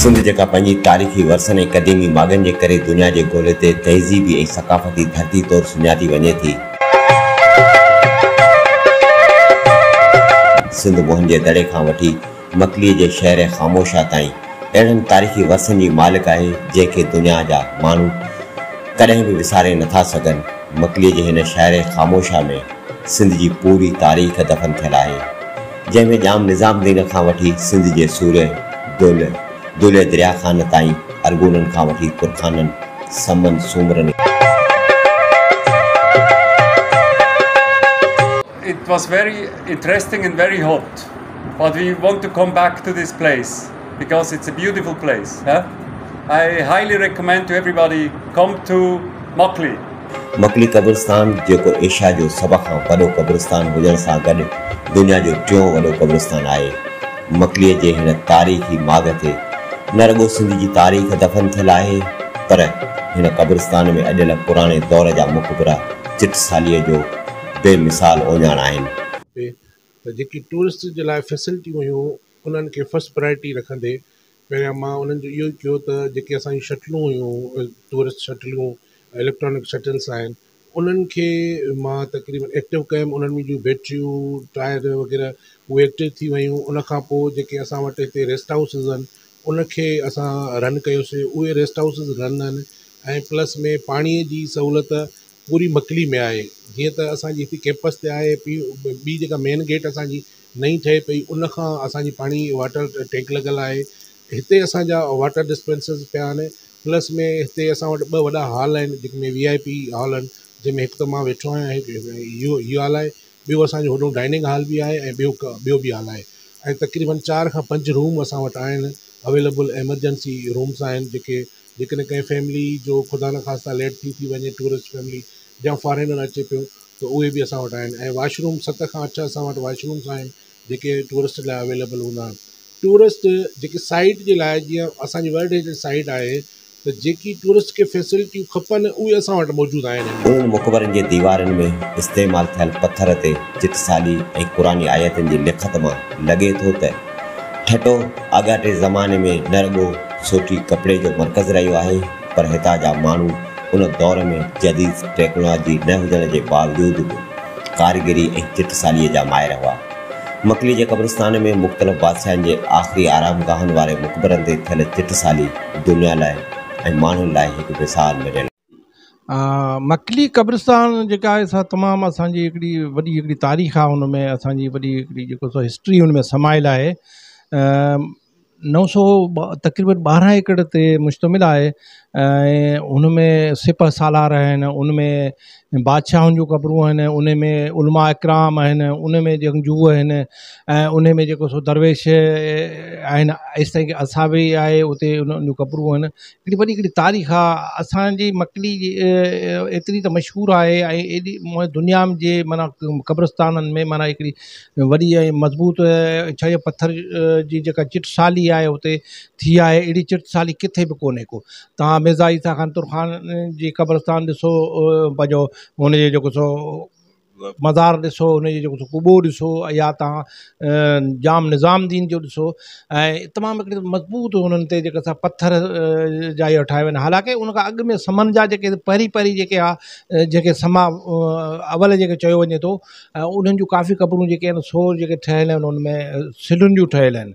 سنڌ جيڪا پنهنجي تاريخي ورثن ۽ قديمي ماڳن جي ڪري دنيا جي گولي تي تهذيبي ۽ ثقافتي ڌرتي طور سڃاتي وڃي ٿي. سنڌ موهن جي دڙي کان وٺي مڪليء جي شهر خاموشا تائين اهڙن تاريخي ورثن جي مالڪ آهي، جنهن کي دنيا جا ماڻهو ڪڏهن به وساري نٿا سگهن. مڪليء جي هن شهر خاموشا ۾ سنڌ جي پوري تاريخ دفن ٿيل آهي، جنهن ۾ ڄام نظام الدين کان وٺي سنڌ جي سورهيه دولهه دريا خان تائين، ارغونن کان وٺي ترخانن، سمن، سومرن. It was very interesting and very hot but we want to come back to this place because it's a beautiful place huh? I highly recommend to everybody come to Makli. Makli قبرستان جيڪو Asia جو سڀ کان وڏو قبرستان هجڻ سان گڏ دنيا جو ٽيون وڏو قبرستان آهي. مڪليء جي هن تاريخي ماڳ تي نه رڳو سنڌ جي تاريخ دفن ٿيل آهي پر هن قبرستان ۾ اڏيل پراڻي دور جا مقبرا چٽساليء جو بي مثال اهڃاڻ آهن. پئي ته جيڪي ٽوئرسٽ جي لاء فيسلٽيون هيون انهن کي فرسٽ پرائرٽي رکندي پهريان مان انهن جو اهو ئي ڪيو ته جيڪي اسان جون شٽلون هيون ٽوئرسٽ شٽلون اليڪٽرانڪ شٽلس آهن انهن کي مان تقريبن ايڪٽو ڪيم انهن ۾ جون بيٽريون ٽائر وغيره اهي ايڪٽو ٿي ويون ان کان پوء جيڪي اسان وٽ هتي ريسٽ هائوسز آهن ان کي اسان رن ڪيوسي اهي ريسٽ هائوسز رن آهن ۽ پلس ۾ پاڻي جي سهولت پوري مڪلي ۾ آهي جيئن ته اسان جي هتي ڪيمپس تي آهي ٻي جيڪا مين گيٽ اسان جي نئين ٺهي پئي ان کان اسان جي پاڻي واٽر ٽينڪ لڳل آهي هتي اسان جا واٽر ڊسپينسرز پيا آهن پلس ۾ هتي اسان وٽ ٻه وڏا هال آهن جيڪي ۾ وي آء پي هال آهن جنهن ۾ هڪ ته مان ويٺو آهيان هڪ اهو اهو هال آهي ٻيو اسان جو هوڏو ڊائننگ هال به آهي ۽ ٻيو ٻيو به هال آهي ۽ تقريبن چار کان پنج روم اسان وٽ آهن اويليبل ايمرجنسي رومس آهن جيڪي جيڪڏهن ڪنهن فيملي جو خدا نخواسته ليٽ ٿي ٿي وڃي ٽوئرسٽ فيملي يا فارينر اچي پيو ته اهي به اسان وٽ آهن ۽ واش روم ست کان اٺ اسان وٽ واش رومس آهن جيڪي ٽوئرسٽ لاء اويليبل هوندا آهن ٽوئرسٽ جيڪي سائيٽ جي لاء جيئن اسان جي ورلڊ هيريٽيج سائيٽ آهي ته جيڪي ٽوئرسٽ کي فيسلٽيون کپن اهي اسان وٽ موجود آهن. انهن مقبرن جي ديوارن ۾ استعمال ٿيل پٿر تي چٽسالي ۽ قرآني آيتن جي لکت مان لڳي ٿو ته ٺٽو آڳاٽي زماني ۾ نه رڳو سوٽي ڪپڙي جو مرڪز رهيو آهي پر هتان جا ماڻهو ان دور ۾ جديد ٽيڪنالاجي نه هجڻ جي باوجود به ڪاريگري ۽ چٽساليء جا ماهر هئا. مڪلي جي قبرستان ۾ مختلف بادشاهن جي آخري آرامگاهن واري مقبرن تي ٿيل چٽسالي دنيا لاء ۽ ماڻهن لاء هڪ مثال مليل. مڪلي قبرستان جيڪا آهي سا تمام اسان جي هڪڙي وڏي هڪڙي تاريخ آهي ان ۾ اسان جي وڏي هڪڙي جيڪو سو هسٽري ان ۾ سمايل آهي 900 تقريبن 12 ايڪڙ تي مشتمل آهي ۽ ان ۾ سپهه سالار آهن ان ۾ بادشاهن جون قبرون آهن ان ۾ علماء ڪرام آهن ان ۾ جنگجو آهن ۽ ان ۾ جيڪو سو درويش آهن ايستائين ڪه اصحابي آهي اتي انهن جون قبرون آهن هڪڙي وڏي هڪڙي تاريخ آهي اسانجي مڪلي جي ايتري ته مشهور آهي ۽ ايڏي دنيا جي معنيٰ قبرستانن ۾ معنيٰ هڪڙي وڏي ۽ مضبوط ڇا جو پٿر جي جيڪا چٽسالي آهي اتي ٿي آهي اهڙي چٽسالي ڪٿي به ڪونهي ڪو توهان مرزا عيسيٰ خان ترخان جي قبرستان ڏسو پنهنجو هن جو جيڪو سو مزار ڏسو ان جو جيڪو سو قبو ڏسو يا توهان ڄام نظام الدين جو ڏسو ۽ تمام هڪڙي مضبوط انهن تي جيڪا سا پٿر جا اهي ٺاهيا ويا آهن حالانڪه ان کان اڳ ۾ سمن جا جيڪي پهرين پهرين جيڪي آهي جيڪي سما اول جيڪي چيو وڃي ٿو ۽ انهن جون ڪافي قبرون جيڪي آهن سو جيڪي ٺهيل آهن ان ۾ سلن جون ٺهيل آهن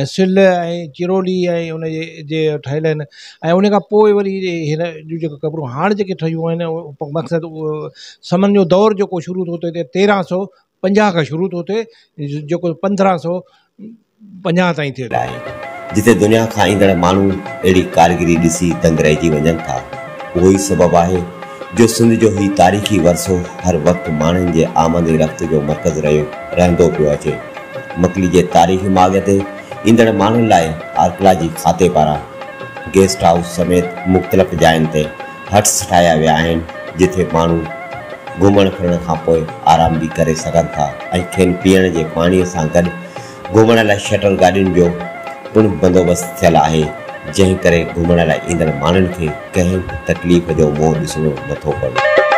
۽ سل ۽ چرولي ۽ ان جي جي ٺهيل آهن ۽ ان کان پوء وري هن جون جيڪي قبرون هاڻ جيڪي ٺهيون آهن مقصد اهو سمن جو دور جيڪو شروع ٿو ٿئي 1350 کان شروع ٿو ٿئي جيڪو 1550 تائين ٿئي ٿو. آهي، جتي دنيا کان ايندڙ ماڻهو اهڙي ڪاريگري ڏسي دنگ رهجي وڃن ٿا. اهو ئي سبب آهي جو سنڌ جو هي تاريخي ورثو هر وقت ماڻهن جي آمد رفت جو مرڪز رهيو رهندو پيو اچي. مڪلي جي تاريخي ماڳ تي ايندڙ ماڻهن لاء آرڪلاجي کاتي پاران گيسٽ هائوس سميت مختلف جاين تي هٽس ٺاهيا ويا آهن، جتي ماڻهو گهمڻ ڦرڻ کان پوء آرام به ڪري سگهن ٿا ۽ کين پيئڻ جي پاڻي سان گڏ گهمڻ لاء شٽل گاڏين جو پڻ بندوبست ٿيل آهي، جنهن ڪري گهمڻ لاء ايندڙ ماڻهن کي ڪنهن به تڪليف جو منهن ڏسڻو نٿو پوي.